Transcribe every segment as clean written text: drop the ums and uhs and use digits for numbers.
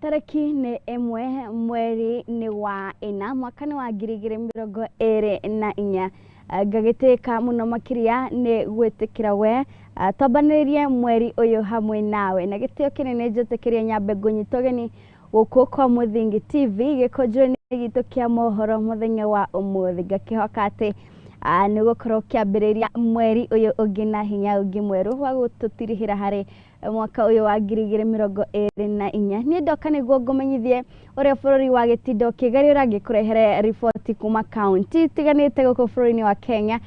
Tarĩki nĩ 1 mweri nĩ wa 4 mwaka nĩ wa 2024. Ngagĩtĩka mũno makĩria nĩ gwĩtĩkĩra we twambanĩrĩrie mweri ũyũ hamwe nawe na gĩtĩo kĩnene njĩtĩkĩrie nyambe ngũnyita ũgeni gũkũ kwa Mũthingi TV gĩkũnjũ-inĩ gitũ kĩa mohoro mũthenya wa ũmũthĩ. Ngakĩhoka atĩ nĩ gũkorwo kĩambĩrĩria mweri ũyũ ũngĩ na hinya ũngĩ mwerũ wa gũtũtirihĩra harĩ mwaka ũyũ wa 2024. Niĩ ndoka nĩguo ngũmenyithie ũrĩa bũrũri wa gĩtindo ũkĩgeria ngĩkũrehere riboti kuma kaunti itiganĩte gũkũ bũrũri-inĩ wa Kenya,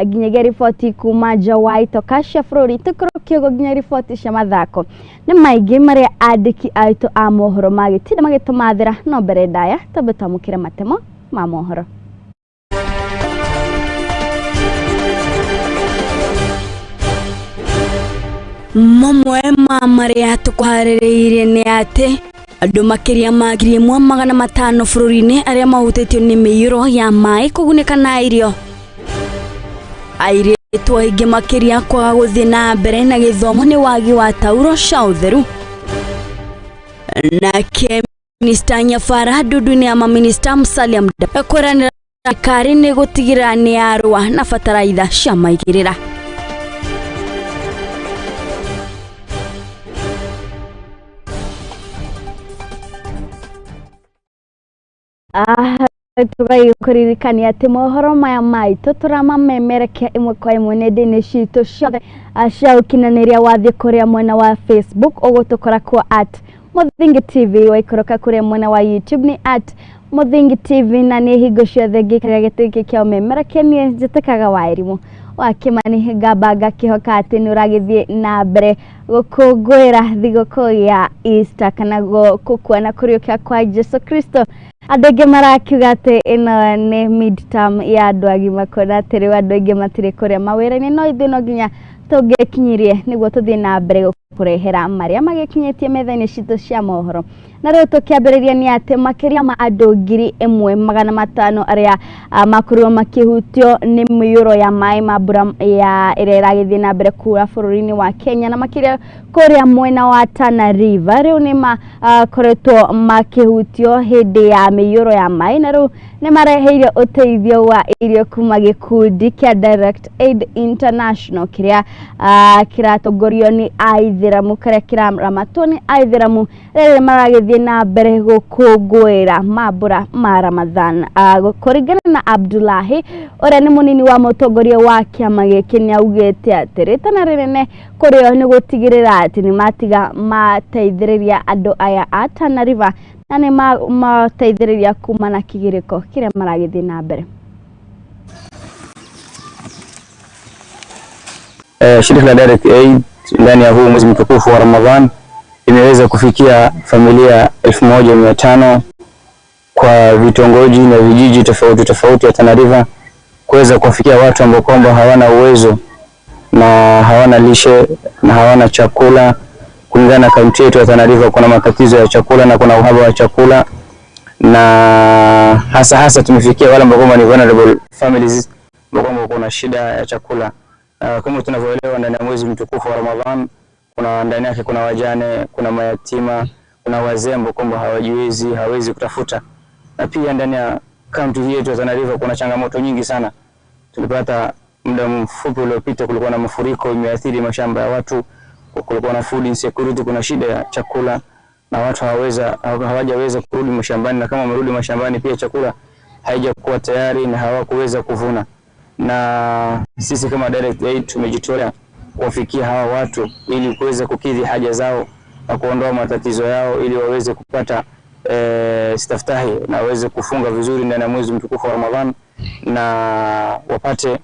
nginyagia riboti kuma nja wa itoka cia bũrũri, tũkũrũkie ũguo nginya riboti cia mathako. Nĩ maingĩ marĩa andĩki aitũ a mohoro magĩtinda magĩtũmathĩra, no mbere ndaya twambe twamũkĩre matemo ma mohoro. Mamwe ma marĩa tũkũharĩrĩirie nĩ atĩ andũ makĩria ma 1500 bũrũri-inĩ arĩa mahutĩtio nĩ mĩiyũro ya maĩ kũgunĩka na irio. Airĩtu aingĩ makĩria kwaga gũthiĩ na mbere na gĩthomo nĩ wagi wa tauro cia ũtheru. Nake Minista Nyabara ndundu-inĩ ya maminista Musalia Mudavadi kweranĩra thirikari nĩ gũtigĩrĩra nĩ yarũa na bataraitha cia maigĩrĩra. Tũgagĩkũririkania atĩ mohoro maya maitũ tũramamemerekia ĩmwe kwa ĩmwe nenda-inĩ citũ ciothe cia ũkinyanĩria. Wathiĩ kũrĩa mwena wa Facebook ũgũtũkora kuo at Mũthingi TV, waikũrũka kũrĩa mwena wa YouTube nĩ at Mũthingi TV, na nĩ hingo ciothe ngĩikarĩra gĩtĩ gĩkĩ kĩa ũmemerekia niĩ njĩtĩkaga wa Irimũ wa Kĩmani, ngamba ngakĩhoka atĩ nĩ ũragĩthiĩ na mbere gũkũngũĩra thigũkũ ya Easter kana gũkua na kũriũkia kwa Jesu Kristo. Andũ aingĩ marakiuga atĩ ĩno nĩ midterm ya andũ agima, kuona atĩ rĩu andũ aingĩ matirĩ kũrĩa mawĩra-inĩ, no ithuĩ no nginya tũngĩkinyirie nĩguo tũthiĩ na mbere gũkũrehera marĩa magĩkinyĩtie metha-inĩ citũ cia mohoro. Na rĩu tũkĩambĩrĩria nĩ atĩ makĩria ma andũ 1500 arĩa makorirwo makĩhutio nĩ mĩiyũro ya maĩ ma mbura ya ĩrĩa ĩragĩthiĩ na mbere kura bũrũri-inĩ wa Kenya na makĩria kũrĩa mwena wa Tana River, rĩu nĩ makoretwo makĩhutio hĩndĩ ya mĩiyũro ya maĩ, na rĩu nĩ mareheire ũteithio wa irio kuma gĩkundi kĩa Direct Aid International kĩrĩa kĩratongorio nĩ aithĩramu, kĩrĩa kĩraramatwo nĩ aithĩramu rĩrĩ maragĩthiĩ na mbere gũkũngũĩra mambura ma Ramadhan. Kũringana na Abdullahi ũrĩa nĩ mũnini wa mũtongoria wa kĩama gĩkĩ, nĩ augĩte atĩ rĩtana rĩnene kũrĩ o nĩ gũtigĩrĩra atĩ nĩ matiga mateithĩrĩria andũ aya a Tana River na nĩ mateithĩrĩria kuma na kĩgirĩko kĩrĩa maragĩthiĩ na mbere. Shirika la Direct Aid ndani ya huu mwezi mtukufu wa Ramadhan imeweza kufikia familia 1500 kwa vitongoji na vijiji tofauti tofauti ya Tana River kuweza kuwafikia watu ambao kwamba hawana uwezo na hawana lishe na hawana chakula. Kulingana na kaunti yetu ya Tana River kuna matatizo ya chakula na kuna uhaba wa chakula, na hasa hasa tumefikia wale ambao kwamba ni vulnerable families ambao kwamba kuna shida ya chakula. Kama tunavyoelewa ndani ya mwezi mtukufu wa Ramadhan kuna ndani yake kuna wajane, kuna mayatima, kuna wazee ambao kwamba hawajiwezi, hawezi kutafuta. Na pia ndani ya kaunti hii yetu ya Tana River kuna changamoto nyingi sana. Tulipata muda mfupi uliopita kulikuwa na mafuriko imeathiri mashamba ya watu, kulikuwa na food insecurity, kuna shida ya chakula na watu hawajaweza kurudi mashambani, na kama wamerudi mashambani pia chakula haijakuwa tayari na hawakuweza kuvuna. Na sisi kama Direct Aid tumejitolea kuwafikia hawa watu ili kuweza kukidhi haja zao na kuondoa matatizo yao ili waweze kupata staftahi na waweze kufunga vizuri ndani ya mwezi mtukufu wa Ramadhan na wapate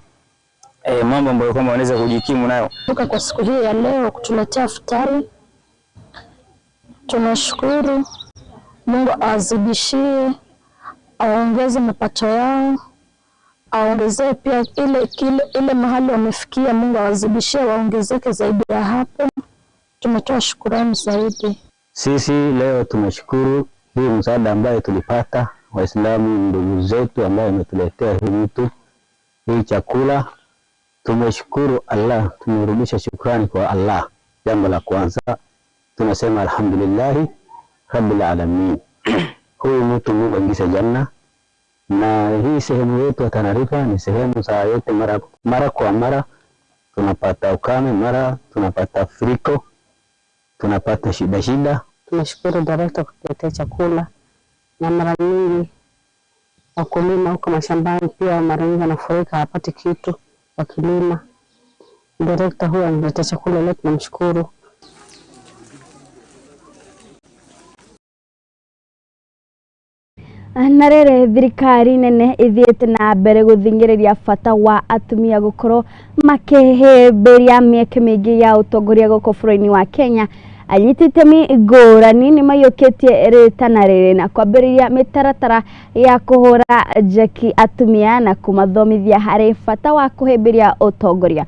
mambo ambayo kama wanaweza kujikimu nayo. Kwa siku hii ya leo kutuletea futari, tunashukuru Mungu awazidishie, aongeze mapato yao, aongezee pia ile mahali wamefikia. Mungu awazidishie, waongezeke zaidi ya hapo. Tumetoa shukrani zaidi. Sisi leo tumeshukuru hii msaada ambayo tulipata, Waislamu ndugu zetu ambao wametuletea hii mtu hii chakula. Tumeshukuru Allah, tumerudisha shukrani kwa Allah. Jambo la kwanza tunasema alhamdulillah. Rabbil Alamin. Huyu mtu Mungu aingize janna. Na hii sehemu yetu ya Tana River ni sehemu saa yote mara kwa mara tunapata ukame, mara tunapata friko, tunapata shida shida. Tunashukuru director kutuletea chakula, na mara nyingi wakulima huko mashambani pia mara nyingi wanafurika, hawapati kitu wakilima. Director huwa analetea chakula leo, tunamshukuru. Na rĩrĩ thirikari nene ĩthiĩte na mbere gũthing'ĩrĩria bata wa atumia gũkorwo makĩhĩmbĩria mĩeke mĩingĩ ya ũtongoria gũkũ bũrũri-inĩ wa Kenya. Anyiti itemi ngũrani nĩ maiyũkĩtie rĩtana rĩrĩ na kwambĩrĩria mĩtaratara ya kũhũra njeki atumia na kũmathomithia harĩ bata wa kũhĩmbĩria ũtongoria,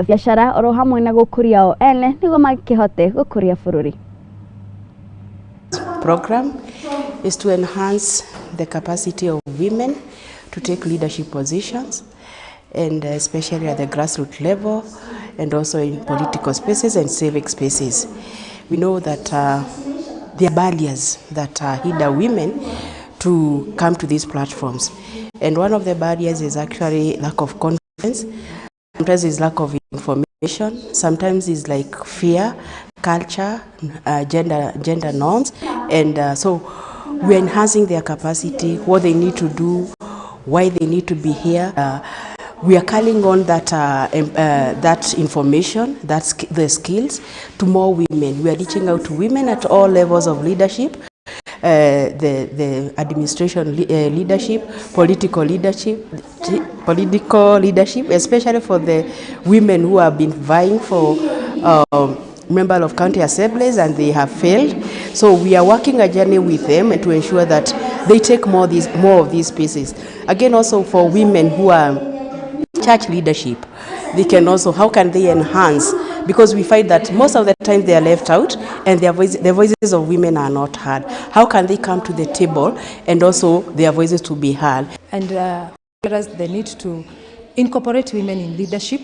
biacara oro hamwe na gũkũria o ene nĩguo makĩhote gũkũria bũrũri. Program is to enhance the capacity of women to take leadership positions, and especially at the grassroots level and also in political spaces and civic spaces. We know that there are barriers that hinder women to come to these platforms. And one of the barriers is actually lack of confidence. Sometimes it's lack of information. Sometimes it's like fear, culture, gender norms. And so we're enhancing their capacity, what they need to do, why they need to be here. We are calling on that information, the skills, to more women. We are reaching out to women at all levels of leadership, the administration leadership, political leadership, especially for the women who have been vying for member of county assemblies and they have failed. So we are working a journey with them to ensure that they take more of these spaces. Again, also for women who are church leadership, they can also, how can they enhance? Because we find that most of the time they are left out and the voices of women are not heard. How can they come to the table and also their voices to be heard? And whereas they need to incorporate women in leadership.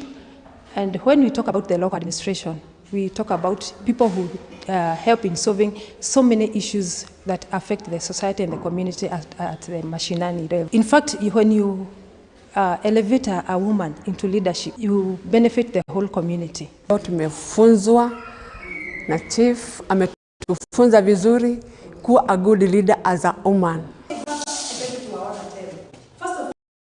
And when we talk about the local administration, we talk about people who help in solving so many issues that affect the society and the community at the mashinani level. In fact, when you elevate a woman into leadership, you benefit the whole community. Tumefunzwa na chief, ametufunza vizuri kuwa a good leader as a woman.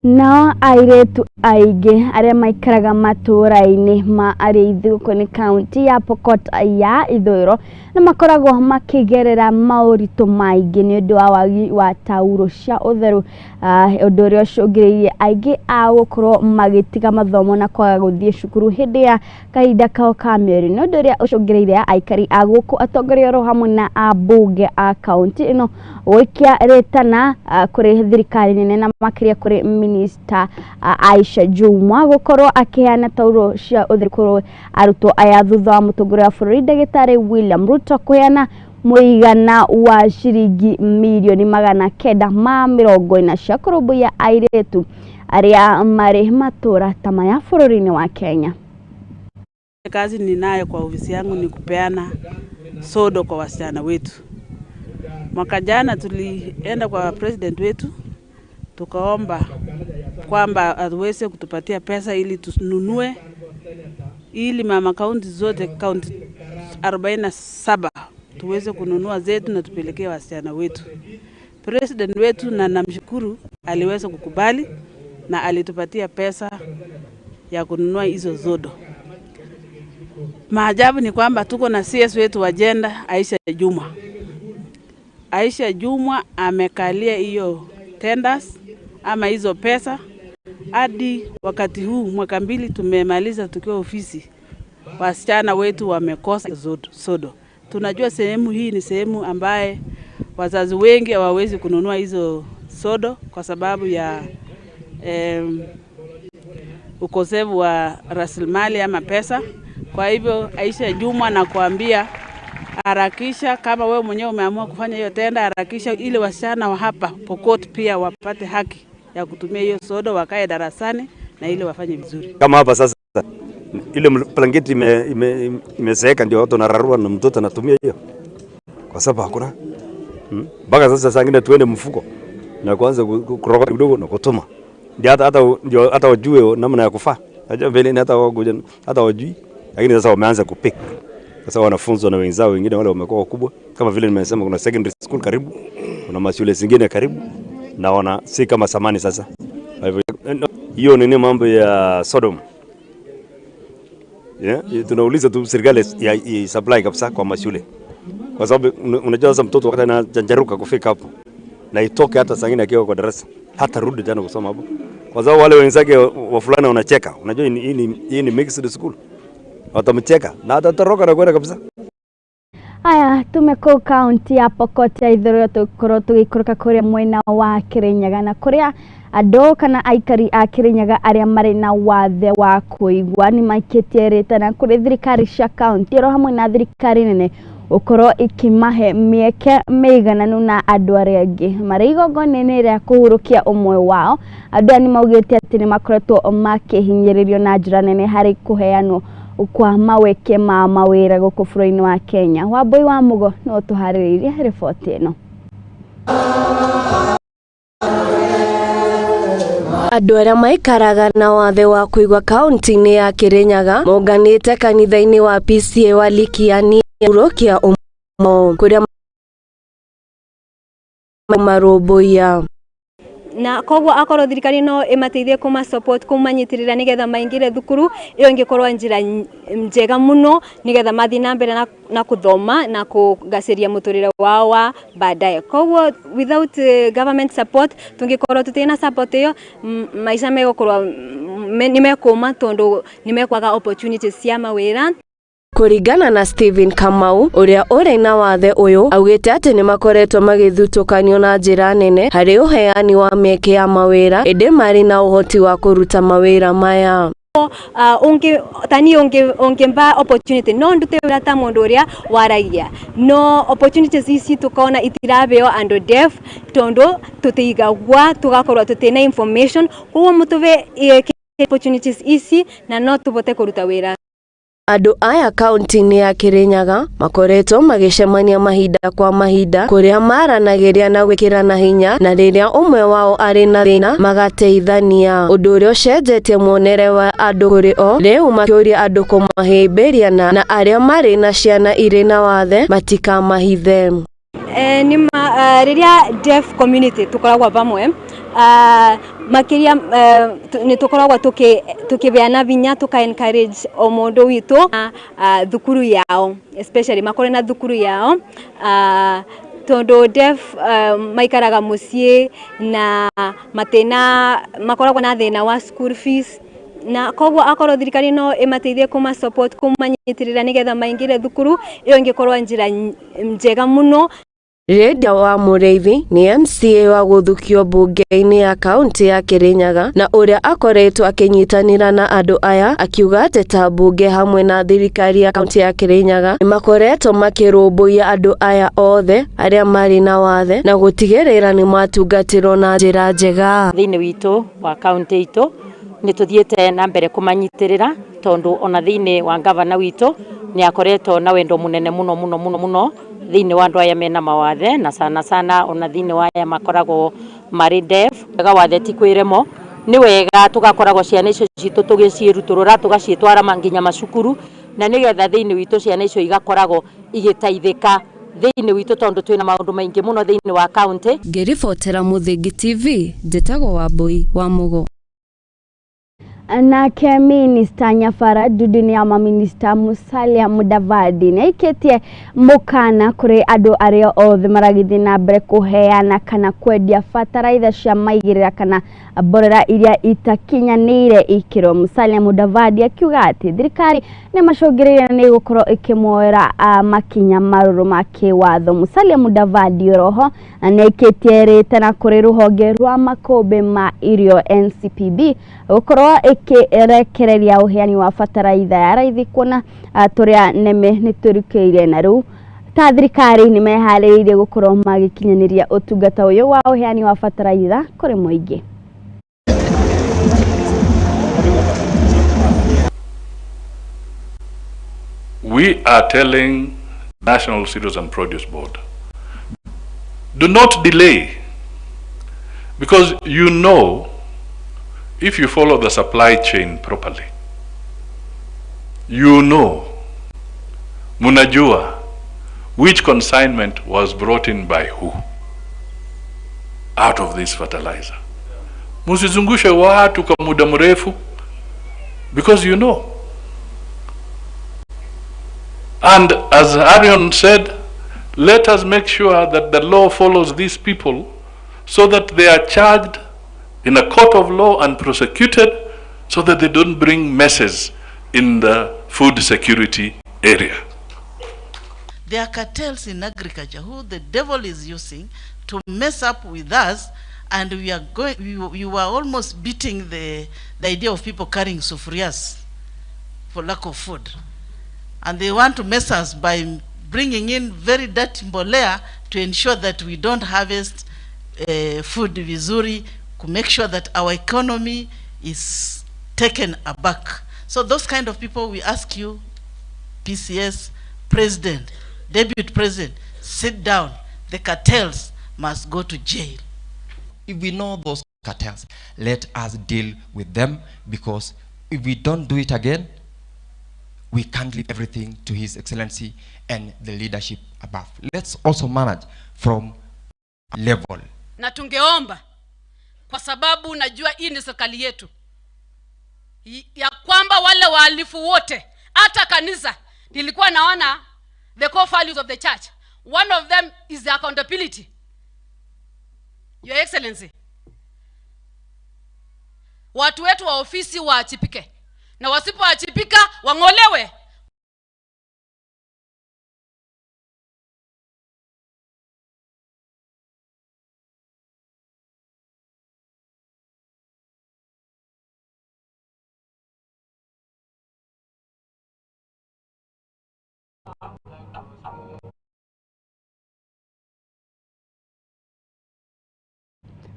Nao airĩtu aingĩ arĩa maikaraga matũũra-inĩ ma arĩithi gũkũ nĩ kaunti ya Pokot ya ithũĩro nĩ makoragwo makĩgerera maũritũ maingĩ nĩ ũndũ wa wagi wa taurũ cia ũtheru, ũndũ ũrĩa ũcũngĩrĩirie aingĩ ao gũkorwo magĩtiga mathomo na kwaga gũthiĩ cukuru hĩndĩ ya kahinda kao ka mĩeri. Nĩ ũndũ ũrĩa ũcũngĩrĩirie aikari a gũkũ, atongoria oro hamwe na ambunge a kaunti ĩno gũikia rĩtana kũrĩ thirikari nene na makĩria kũrĩ Minister Aisha Jumwa gũkorwo akĩheana taurũ cia ũtheru kũrĩ arutwo aya thutha wa mũtongoria wa bũrũri ndagĩtarĩ William Ruto kũheana mũigana wa ciringi mirioni 940 cia kũrũmbũiya airĩtu arĩa marĩ matũũra ta maya bũrũri-inĩ wa Kenya. Kazi ninayo kwa ofisi yangu ni kupeana sodo kwa wasichana wetu. Mwaka jana tulienda kwa president wetu tukaomba kwamba aweze kutupatia pesa ili tununue, ili mama kaunti zote, kaunti 47 tuweze kununua zetu na tupelekee wasichana wetu. President wetu, na namshukuru, aliweza kukubali na alitupatia pesa ya kununua hizo zodo. Maajabu ni kwamba tuko na CS wetu wa gender Aisha Jumwa. Aisha Jumwa amekalia hiyo tenders ama hizo pesa hadi wakati huu mwaka 2 tumemaliza tukiwa ofisi, wasichana wetu wamekosa sodo. Tunajua sehemu hii ni sehemu ambaye wazazi wengi hawawezi kununua hizo sodo kwa sababu ya ukosefu wa rasilimali ama pesa. Kwa hivyo Aisha Jumwa nakuambia harakisha, kama wewe mwenyewe umeamua kufanya hiyo tenda, harakisha ili wasichana wa hapa Pokot pia wapate haki ya kutumia hiyo sodo, wakae darasani na ili wafanye vizuri. Kama hapa sasa ile blanketi imezeeka, ndio watu wanararua na mtoto anatumia hiyo, kwa sababu hakuna. Mpaka sasa saa ingine tuende mfuko na kuanza kuroga kidogo na kutuma. Ndio hata wajue namna ya kufaa. Najua mbele hata wakuja hata wajui, lakini sasa wameanza kupick. Sasa wanafunzwa na wenzao wengine wale wamekuwa wakubwa, kama vile nimesema kuna secondary school karibu, kuna mashule zingine karibu, na wana si kama samani sasa. Hiyo nini mambo ya Sodom. Yeah, tunauliza tu serikali ya supply kabisa kwa mashule. Kwa sababu unajua sasa mtoto wakati anajanjaruka kufika hapo na itoke hata saa nyingine akiwa kwa darasa, hata rudi tena kusoma hapo. Kwa sababu wale wenzake wa fulani wanacheka. Unajua hii ni mixed school. Watamcheka na atatoroka na kwenda kabisa. Aya, tumeko kaunti ya Pokot ya ithuriro tukorwo tugikũrũka kuria mwena wa Kirinyaga na kuria andũ kana aikari a Kirinyaga arĩa marĩ na wathe wa kũigua nĩ maikĩtie rĩtana kũrĩ thirikari cia kaunti oro hamwe na thirikari nene gũkorwo ikimahe mĩeke mĩigananu na andũ arĩa angĩ marĩ igongona-inĩ rĩa kũhurũkia ũmwe wao. Andũ aya nĩ maugĩte atĩ nĩ makoretwo makĩhinyĩrĩrio na njĩra nene harĩ kũheanwo kwa maweke ma mawĩra gũkũ bũrũri-inĩ wa Kenya. Wambui wa Mugo no tũharĩrĩirie riboti ĩno. Andũ arĩa maikaraga na wathe wa kũigua kaunti-inĩ ya Kirinyaga monganĩte kanitha-inĩ wa PCEA wa Likiani kũhurũkia ũmwe kũrĩa marũmbũiya na koguo akorwo thirikari no imateithie kuma support kumanyitirira nigetha maingire thukuru iyo ingikorwo njira njega muno nigetha mathi na mbere na kuthoma na kugaciria muturire wao wa baadaye. Koguo without government support tungikorwo tutina support iyo maisha megukorwo ni mekuma tondu ni mekwaga opportunities cia mawira. Kũringana na Stephen Kamau ũrĩa ũrĩ na wathe ũyũ augĩte atĩ nĩ makoretwo magĩthutũkanio na njĩra nene harĩ ũheani wa mĩeke ya mawĩra ĩndĩ marĩ na ũhoti wa kũruta mawĩra maya. Tani ungimba opportunity no ndute wĩra ta mũndũ ũrĩa waragia no opportunities ici tukona itirabeo andũ deaf tondu tutiigagwa tugakorwo tutina information koguo mutuve opportunities ici na no tubote kũruta wĩra. Andũ aya kaunti-inĩ ya Kirinyaga makoretwo magĩcemania mahinda kwa mahinda kũrĩa maranagĩria na gwĩkĩrana hinya na rĩrĩa ũmwe wao arĩ na thĩna magateithania, ũndũ ũrĩa ũcenjetie muonere wa andũ kũrĩ o rĩu makĩũria andũ kũmahĩmbĩria na arĩa marĩ na ciana irĩ na wathe matikamahithe. Rĩrĩa deaf community tukoragwo pamwe makiria ni tukoragwo tukibeana vinya tuka encourage o mundu witu thukuru yao especially makore na thukuru yao tondu deaf maikaraga mucii na matena makoragwo na thina wa school fees na koguo akorwo thirikari no imateithie kuma support kumanyitirira nigetha maingire thukuru iyo ingikorwo njira njega muno. Lydia wa Mũrĩithi ni MCA wa gũthukio bunge-inĩ ya kaunti ya Kirinyaga na ũrĩa akoretwo akĩnyitanĩra na andũ aya akiuga atĩ ta bunge hamwe na thirikari ya kaunti ya Kirinyaga nĩ makoretwo makĩrũmbũiya andũ aya othe arĩa marĩ na wathe na gũtigĩrĩra nĩ matungatĩrwo na njĩra njega. Thĩinĩ witũ wa kaunti itũ nĩ tũthiĩte na mbere kũmanyitirĩra tondu ona thĩinĩ wa gavana witũ nĩ akoretwo na wendo mũnene mũno mũno mũno mũno thĩinĩ wa andũ aya mena mawathe na sana sana ona thĩinĩ wa aya makoragwo marĩ deaf. Wega wathe ti kwĩremo, nĩ wega tũgakoragwo ciana icio citũ tũgĩciĩrutũrũra tũgaciĩtwara nginya macukuru na nĩgetha thĩinĩ witũ ciana icio igakoragwo igĩteithĩka thĩinĩ witũ tondu twĩna maũndũ maingĩ mũno thĩinĩ wa kaunti. Ngĩribotera Mũthingi TV njĩtagwo Wambui wa Mugo. Nake Minister Nyafara Dudu ni ama Minister Musalia Mudavadi nĩ aikĩtie mũkana kũrĩ andũ arĩa othe maragĩthiĩ na mbere kũheana kana kwendia bataraitha cia maigĩrĩra kana mborera iria itakinyanĩire ikĩro. Musalia Mudavadi akiuga atĩ thirikari nĩ macũngĩrĩire nĩ gũkorwo ĩkĩmoera makinya marũrũ ma kĩwatho. Musalia Mudavadi oroho nĩ aikĩtie rĩtana kũrĩ rũhonge rwa makũmbĩ ma irio NCPB gũkorwo ĩkĩrekereria ũheani wa bataraitha ya raithi kuona tũrĩa neme nĩ tũrikĩire na rĩu ta thirikari nĩ meharĩrĩirie gũkorwo magĩkinyanĩria ũtungata ũyũ wa ũheani wa bataraitha kũrĩ mũingĩ. We are telling National Cereals and Produce Board Do not delay, because you know if you follow the supply chain properly, you know, munajua, which consignment was brought in by who out of this fertilizer. Musizungushe watu kwa muda mrefu, because you know. And as Arion said, let us make sure that the law follows these people so that they are charged in a court of law and prosecuted, so that they don't bring messes in the food security area. There are cartels in agriculture who the devil is using to mess up with us, and we are going. We were almost beating the idea of people carrying sufurias for lack of food, and they want to mess us by bringing in very dirty mbolea to ensure that we don't harvest food vizuri, to make sure that our economy is taken aback. So those kind of people, we ask you, PCS president, deputy president, sit down. The cartels must go to jail. If we know those cartels, let us deal with them, because if we don't do it again, we can't leave everything to His Excellency and the leadership above. Let's also manage from level. Na tungeomba, kwa sababu najua hii ni serikali yetu, ya kwamba wale wahalifu wote, hata kanisa, nilikuwa naona the core values of the church, one of them is the accountability. Your Excellency, watu wetu wa ofisi waachipike, na wasipoachipika wang'olewe.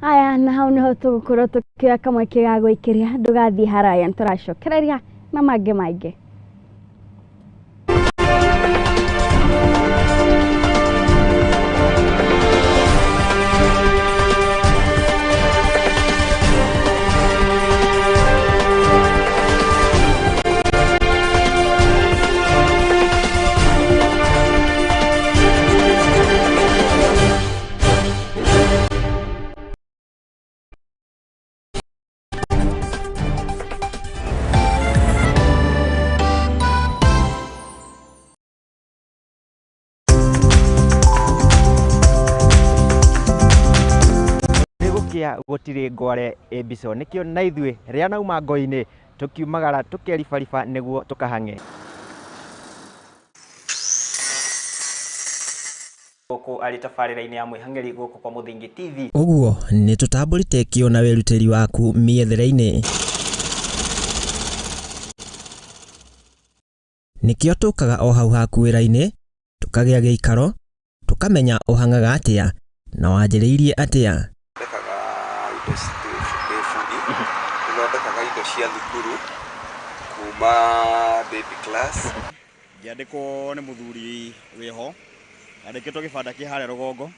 Aya, na hau niho tugukorwo tukioya kamweke ga gwikiria, ndugathie haraya, nituracokereria na mangĩ maingĩ. Gutiri ngware ĩmbico nikio na ithuĩ rĩa nauma ngo-inĩ tukiumagara tukeribariba nĩguo tukahang'e gũkũ arĩ tabarĩra-inĩ ya mwĩhang'eri gũkũ kwa Mũthingi TV. Ũguo nĩ tũtambũrĩte kĩo na wĩrutĩri waku mĩethere-inĩ, nĩkĩo tũkaga o hau haku wĩra-inĩ, tũkagĩa gĩikaro, tũkamenya ũhang'aga atĩa na wanjĩrĩirie atĩa. Thondekaga indo cia thukuru kuma baby class. Ngĩandĩkwo nĩ mũthuri wĩho, andĩkĩtwo gĩbanda kĩ harĩa rũgongo.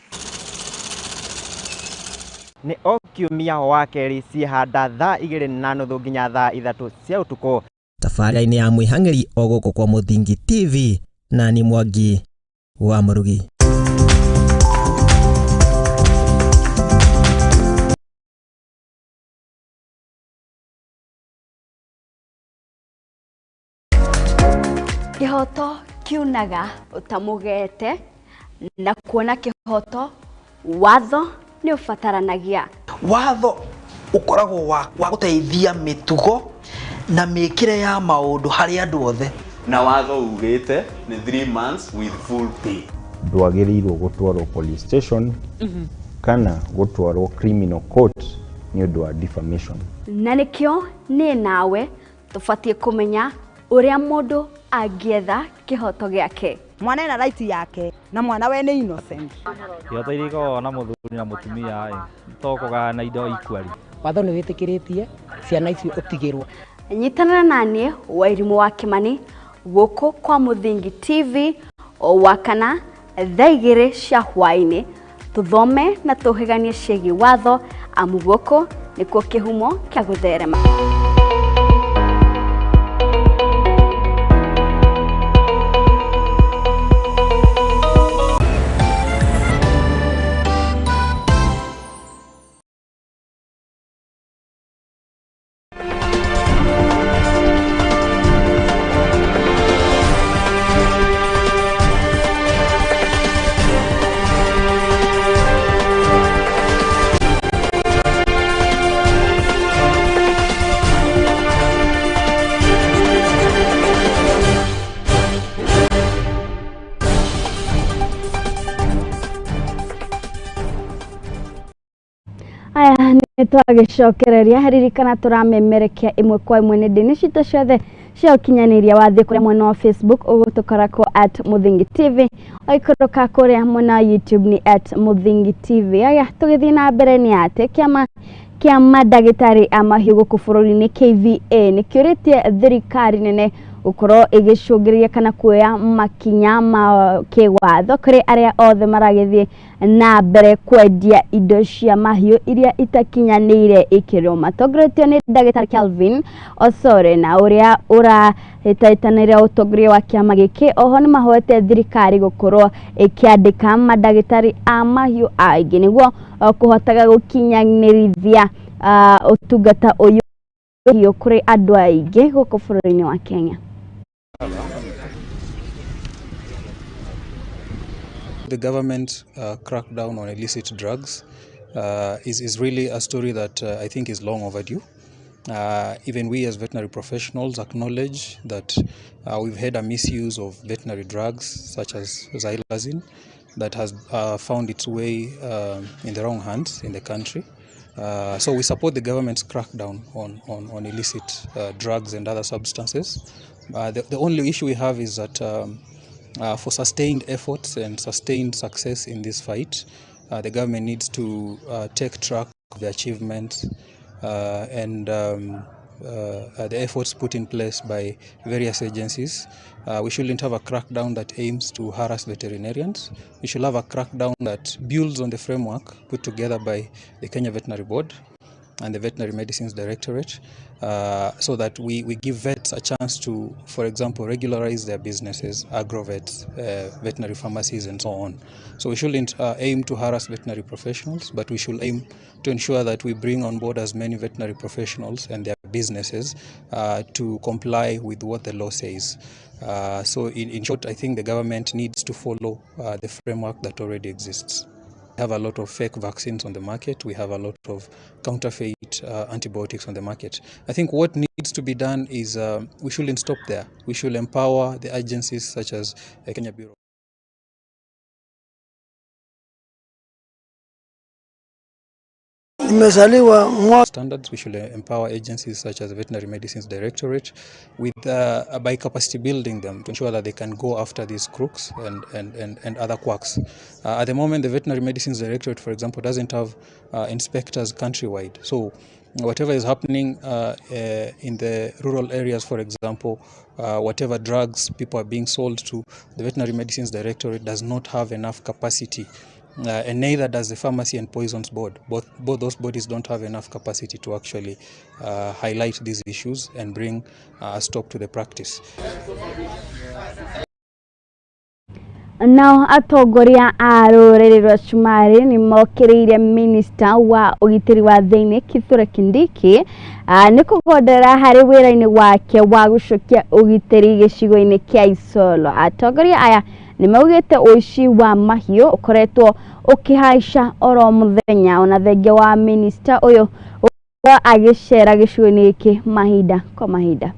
Nĩ o kiumia wa kerĩ ciĩhanda thaa 2:30 nginya thaa 3 cia ũtukũ. Tabarĩra-inĩ ya mwĩhang'eri o gũkũ kwa Mũthingi TV, na ni Mwangi wa Mũrugi. Kĩhoto kiunaga ũtamũgete, na kuona kĩhoto watho nĩ ũbataranagia. Watho ũkoragwo wa gũteithia mĩtugo na mĩkĩre ya maũndũ harĩ andũ othe. Na watho ugĩte nĩ 3 months with full pay. Ndwagĩrĩirwo gũtwarwo police station kana gũtwarwo criminal court nĩ ũndũ wa defamation. Na nĩkĩo niĩ nawe tũbatiĩ kũmenya ũrĩa mũndũ angĩetha kĩhoto gĩake. Mwana ena right yake na mwana we nĩ innocent. Kĩhoto iria ikoragwo na mũthuri na mũtumia ĩ to kũgayana indo equally. Watho nĩ wĩtĩkĩrĩtie ciana icio ũtigĩrwo. Nyitanĩra naniĩ Wairimũ wa Kĩmani gũkũ kwa Mũthingi TV o wakana thaa 2 cia hwaĩ-inĩ, Tuthome na tuhiganie ciĩgiĩ watho amu gũkũ nĩkuo kĩhumo kĩa gũtherema. Aya nĩ twagĩcokereria ririkana tũramemerekia ĩmwe kwa ĩmwe nenda-inĩ citũ ciothe cia ũkinyanĩria wathiĩ kũrĩa mwena wa Facebook ũgũtũkora kũ at Muthingi TV, waikũrũka kũrĩa mwena wa YouTube ni at Muthingi TV. Aya tũgĩthiĩ na mbere nĩ atĩ kĩama kĩa mandagĩtarĩ a mahiũ gũkũ bũrũri-inĩ KVA nĩ kĩũrĩtie thirikari nene gũkorwo ĩgĩcũngĩrĩria kana kuoya makinya ma kĩwatho kũrĩ arĩa othe maragĩthiĩ na mbere kwendia indo cia mahiũ iria itakinyanĩire ikĩro. Matongoretio nĩ ndagĩtarĩ Kelvin Osore na ũrĩa ũrahĩtahĩtanĩra ũtongoria wa kĩama gĩkĩ. Oho nĩ mahoete thirikari gũkorwo ĩkĩandĩka mandagĩtarĩ a mahiũ aingĩ nĩguo kũhotaga gũkinyanĩrithia ũtungata ũyũ kũrĩ andũ aingĩ gũkũ bũrũri-inĩ wa Kenya. The government crackdown on illicit drugs is really a story that I think is long overdue. Even we as veterinary professionals acknowledge that we've had a misuse of veterinary drugs such as xylazine that has found its way in the wrong hands in the country. So we support the government's crackdown on illicit drugs and other substances. The only issue we have is that for sustained efforts and sustained success in this fight, the government needs to take track of the achievements and the efforts put in place by various agencies. We shouldn't have a crackdown that aims to harass veterinarians. We should have a crackdown that builds on the framework put together by the Kenya Veterinary Board and the Veterinary Medicines Directorate, so that we give vets a chance to, for example, regularize their businesses, agrovets, veterinary pharmacies, and so on. So we shouldn't aim to harass veterinary professionals, but we should aim to ensure that we bring on board as many veterinary professionals and their businesses to comply with what the law says. So in short, I think the government needs to follow the framework that already exists. We have a lot of fake vaccines on the market. We have a lot of counterfeit antibiotics on the market. I think what needs to be done is we shouldn't stop there. We should empower the agencies such as the Kenya Bureau. Standards. We should empower agencies such as the Veterinary Medicines Directorate with by capacity building them to ensure that they can go after these crooks and other quacks. At the moment, the Veterinary Medicines Directorate, for example, doesn't have inspectors countrywide. So whatever is happening in the rural areas, for example, whatever drugs people are being sold to, the Veterinary Medicines Directorate does not have enough capacity. And neither does the Pharmacy and Poisons Board. Both those bodies don't have enough capacity to actually highlight these issues and bring a stop to the practice. Nao atongoria a rũrĩrĩ rwa Cumarĩ nĩ mokĩrĩire minista wa ũgitĩri wa thĩinĩ Kithure Kindiki nĩ kũgondera harĩ wĩra-inĩ wake wa gũcokia ũgitĩri gĩcigo-inĩ kĩa Isiolo. Atongoria aya nĩ maugĩte ũici wa mahiũ ũkoretwo ũkĩhaica oro mũthenya, ona thengia wa minista ũyũ gũkorwo agĩcera gĩcigo-inĩ gĩkĩ mahinda kwa mahinda.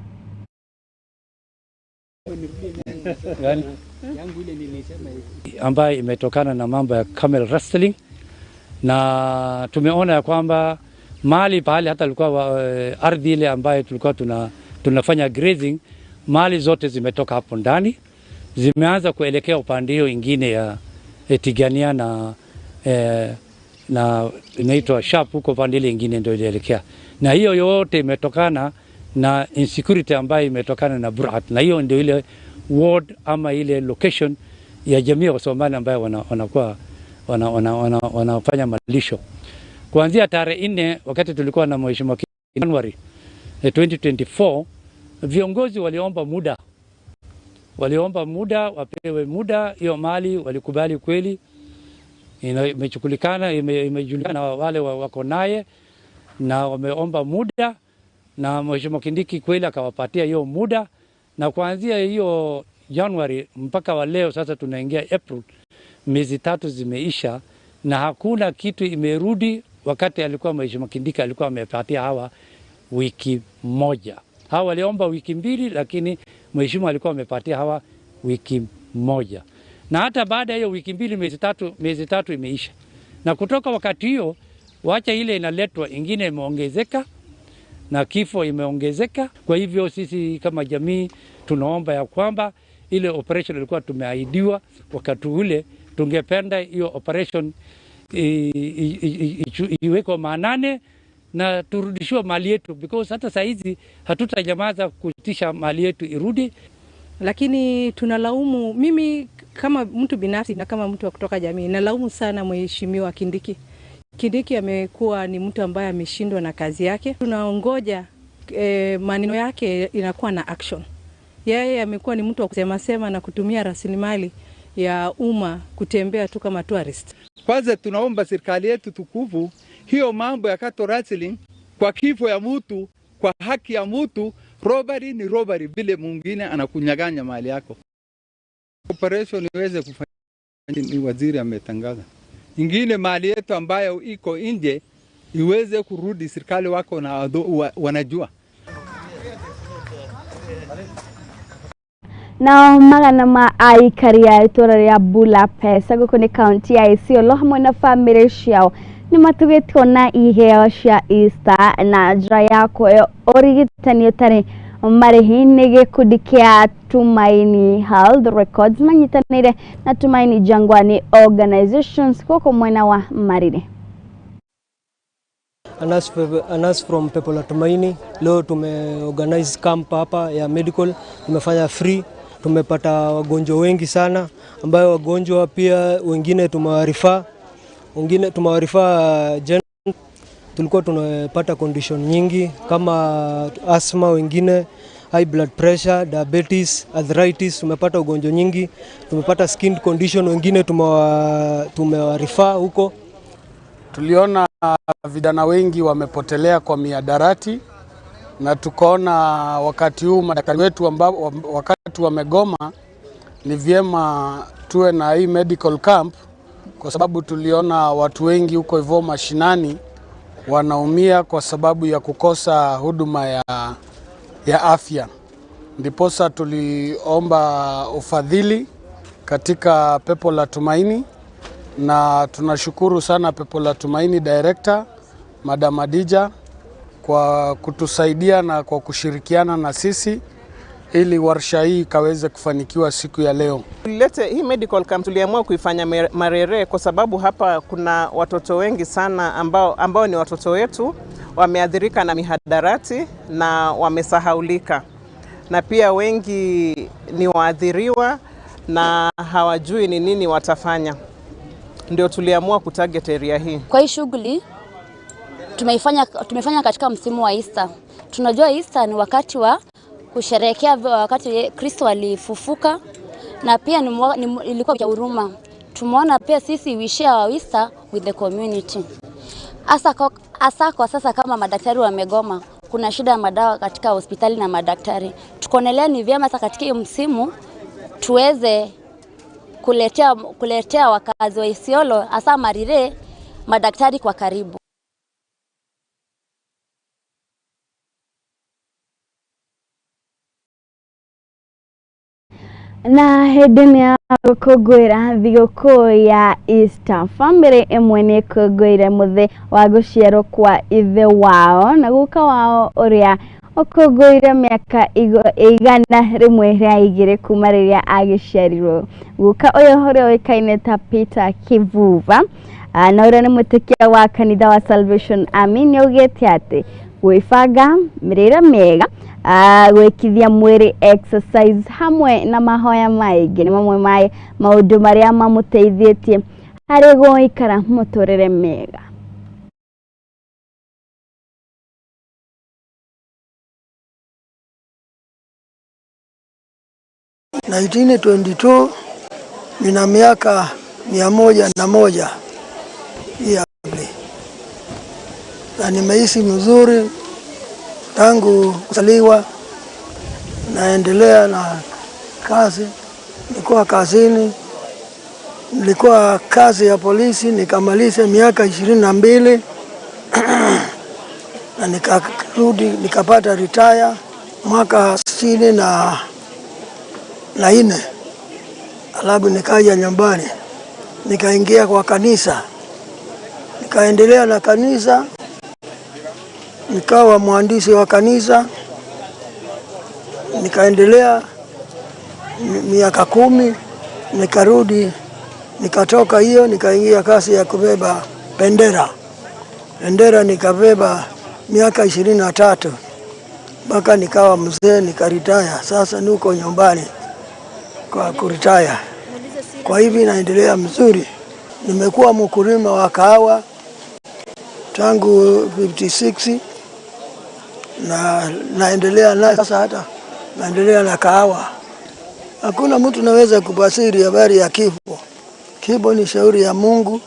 Ambayo imetokana na mambo ya camel rustling, na tumeona ya kwamba mali pahali hata ilikuwa ardhi ile ambayo tulikuwa tunafanya grazing, mali zote zimetoka hapo ndani, zimeanza kuelekea upande hiyo ingine ya Tigania na inaitwa Sharp, huko upande ile ingine ndio ilielekea, na hiyo yote imetokana na insecurity ambayo imetokana na Burhat, na hiyo ndio ile ward ama ile location ya jamii ya Somali ambayo wanakuwa wana, wana, wana, wanafanya malisho. Kuanzia tarehe 4 wakati tulikuwa na mheshimiwa January 2024, viongozi waliomba muda wapewe muda. Hiyo mali walikubali kweli, imechukulikana, imejulikana wale wako naye na wameomba muda, na mheshimiwa Kindiki kweli akawapatia hiyo muda, na kuanzia hiyo January mpaka wa leo sasa tunaingia April, miezi 3 zimeisha na hakuna kitu imerudi. Wakati alikuwa mheshimiwa Kindiki alikuwa amepatia hawa wiki moja. Hawa waliomba wiki 2, lakini mheshimiwa alikuwa amepatia hawa wiki moja, na hata baada ya hiyo wiki 2, miezi 3 imeisha, na kutoka wakati hiyo, wacha ile inaletwa ingine imeongezeka na kifo imeongezeka. Kwa hivyo sisi kama jamii tunaomba ya kwamba ile operation ilikuwa tumeahidiwa wakati ule, tungependa hiyo operation iwekwe maanane na turudishiwe mali yetu, because hata saa hizi hatutanyamaza kuitisha mali yetu irudi. Lakini tunalaumu, mimi kama mtu binafsi na kama mtu wa kutoka jamii, nalaumu sana mheshimiwa Kindiki. Kindiki amekuwa ni mtu ambaye ameshindwa na kazi yake. Tunaongoja maneno yake inakuwa na action. Yeye amekuwa ni mtu wa kusema sema na kutumia rasilimali ya umma kutembea tu kama tourist. Kwanza tunaomba serikali yetu tukufu, hiyo mambo ya cattle rustling kwa kifo ya mtu, kwa haki ya mtu, robbery ni robbery, vile mwingine anakunyaganya mali yako. Operation iweze kufanya, ni waziri ametangaza. Ingine mali yetu ambayo iko nje iweze kurudi, serikali wako na wanajua. Nao magana ma aikari a itũra rĩa Bulapesa gũkũ nĩ kaunti ya Isiolo hamwe na bamĩrĩ ciao nĩ matugĩtwo na iheo cia Easter na njĩra ya kuoyo ũrigitani ũtarĩ marĩhi nĩ gĩkundi kĩa Tumaini Health Records manyitanĩire na Tumaini Jangwani Organizations gũkũ mwena wa Marire. Anas from Pepo la Tumaini. Leo tumeorganize camp hapa ya medical, tumefanya free. Tumepata wagonjwa wengi sana, ambayo wagonjwa pia wengine tumewarefer, wengine tumewarefer general. Tulikuwa tunapata condition nyingi kama asthma, wengine high blood pressure, diabetes, arthritis. Tumepata ugonjwa nyingi, tumepata skin condition, wengine tumewarefer huko. Tuliona vijana wengi wamepotelea kwa mihadarati na tukaona wakati huu madaktari wetu ambao wakati wamegoma, ni vyema tuwe na hii medical camp, kwa sababu tuliona watu wengi huko hivyo mashinani wanaumia kwa sababu ya kukosa huduma ya afya. Ndiposa tuliomba ufadhili katika Pepo la Tumaini na tunashukuru sana Pepo la Tumaini Director Madam Adija kwa kutusaidia na kwa kushirikiana na sisi ili warsha hii ikaweze kufanikiwa siku ya leo. Tulilete hii medical camp, tuliamua kuifanya Marere kwa sababu hapa kuna watoto wengi sana ambao ni watoto wetu wameathirika na mihadarati na wamesahaulika, na pia wengi ni waathiriwa na hawajui ni nini watafanya. Ndio tuliamua kutarget area hii. Kwa hii shughuli tumefanya katika msimu wa Easter. Tunajua Easter ni wakati wa kusherehekea wakati Kristo alifufuka na pia ilikuwa ya huruma. Tumeona pia sisi we share our Easter with the community. Hasa kwa sasa kama madaktari wamegoma, kuna shida ya madawa katika hospitali na madaktari. Tukaonelea ni vyema sasa katika hiyo msimu tuweze kuletea wakazi wa Isiolo hasa Marire madaktari kwa karibu. Na hĩndĩ nĩ ya gũkũngũĩra thigũkũ ya Easter, bamĩrĩ ĩmwe nĩ ĩkũngũĩire mũthĩ wa gũciarwo kwa ithe wao na guka wao ũrĩa ũkũngũĩire mĩaka 102 kuma rĩrĩa agĩciarirwo. Guka ũyũ ũrĩa ũĩkaine ta Peter Kivuva na ũrĩa nĩ mwĩtĩkia wa kanitha wa Salvation Army nĩ augĩte atĩ gwĩbanga, mĩrĩre mĩega, gwĩkithia mwĩrĩ exercise hamwe na mahoya maingĩ nĩ mamwe ma maũndũ marĩa mamũteithĩtie. Harĩ gũikara mũtũrĩre mega. 1922 nina miaka 101 ya na nimeishi mzuri tangu kuzaliwa, naendelea na kazi. Nilikuwa kazini, nilikuwa kazi ya polisi nikamaliza miaka 22 na nikarudi nikapata retire mwaka 64. Alafu nikaja nyumbani nikaingia kwa kanisa, nikaendelea na kanisa, nikawa mwandishi wa kanisa, nikaendelea miaka 10, nikarudi, nikatoka hiyo nikaingia kazi ya kubeba bendera. Bendera nikabeba miaka 23 mpaka nikawa mzee nikaritaya. Sasa niko nyumbani kwa kuritaya. Kwa hivi naendelea mzuri. Nimekuwa mkulima wa kahawa tangu 56 na naendelea na sasa, hata naendelea na kahawa. Hakuna mtu naweza kubasiri habari ya kifo. Kifo ni shauri ya Mungu.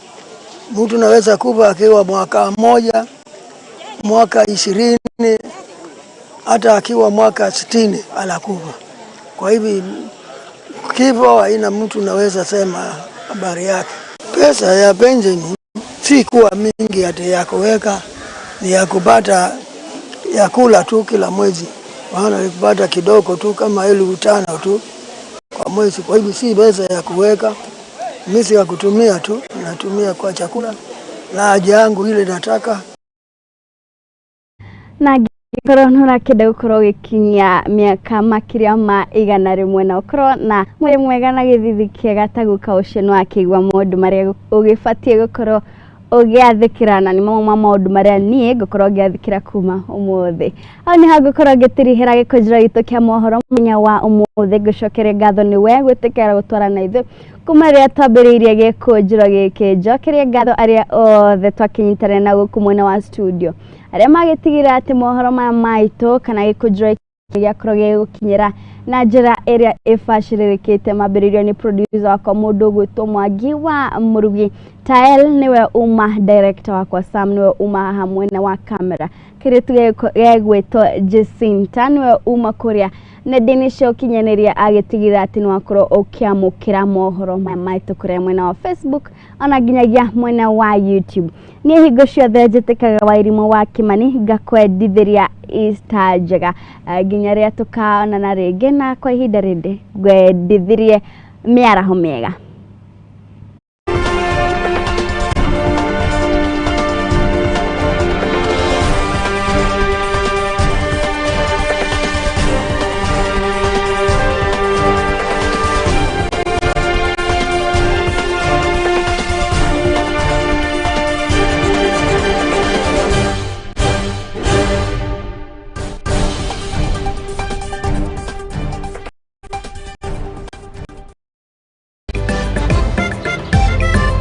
Mtu naweza kufa akiwa mwaka 1, mwaka 20, hata akiwa mwaka 60 anakufa. Kwa hivi kifo haina mtu naweza sema habari yake. Pesa ya pensheni si kuwa mingi ati ya kuweka, ni ya kupata ya kula tu kila mwezi, maana ni kupata kidogo tu kama 5,000 tu kwa mwezi. Kwa hivyo si pesa ya kuweka, mimi si ya kutumia tu, natumia kwa chakula na haja yangu ile nataka. Na ngĩkorwo nĩ ũrakĩenda gũkorwo ũgĩkinyia mĩaka makĩria ma 100 na ũkorwo na mwĩrĩ mwega na gĩthithi kĩega ta guka ũcio, nĩ wakĩigua maũndũ marĩa ũgĩbatiĩ gũkorwo ũgĩathĩkĩra, na nĩ mamwe ma maũndũ marĩa niĩ ngũkorwo ngĩathĩkĩra kuma ũmũthĩ. Hau nĩho ngũkorwo ngĩtirihĩra gĩkũnjĩro gitũ kĩa mohoro mũthenya wa ũmũthĩ. Ngũcokeria ngatho nĩ we gwĩtĩkĩra gũtwarana na ithuĩ kuma rĩrĩa twambĩrĩirie gĩkũnjĩro gĩkĩ. Njokerie ngatho arĩa othe twakĩnyitanĩra na gũkũ mwena wa studio, arĩa magĩtigĩrĩra atĩ mohoro maya maitũ kana gĩkũnjĩro gĩakorwo gĩgũkinyĩra na njĩra ĩrĩa ĩbacĩrĩrĩkĩte. Mambĩrĩirio nĩ producer wakwa mũndũ ũgwĩtwo Mwangi wa Mũrugi, Tael nĩwe uma director wakwa, Sam nĩwe uma haha mwena wa kamera, kĩrĩtu gĩgwĩtwo Jacinta nĩwe uma kũrĩa nenda-inĩ cia ũkinyanĩria agĩtigĩrĩra atĩ nĩwakorwo ũkĩamũkĩra mohoro maya maitũ kũrĩa mwena wa Facebook ona nginyagia mwena wa YouTube. Niĩ hingo ciothe njĩtĩkaga Wairimũ wa Kĩmani, ngakwendithĩria Easter njega nginya rĩrĩa tũkaonana rĩngĩ, na kwa ihinda rĩndĩ ngwendithirie mĩaraho mĩega.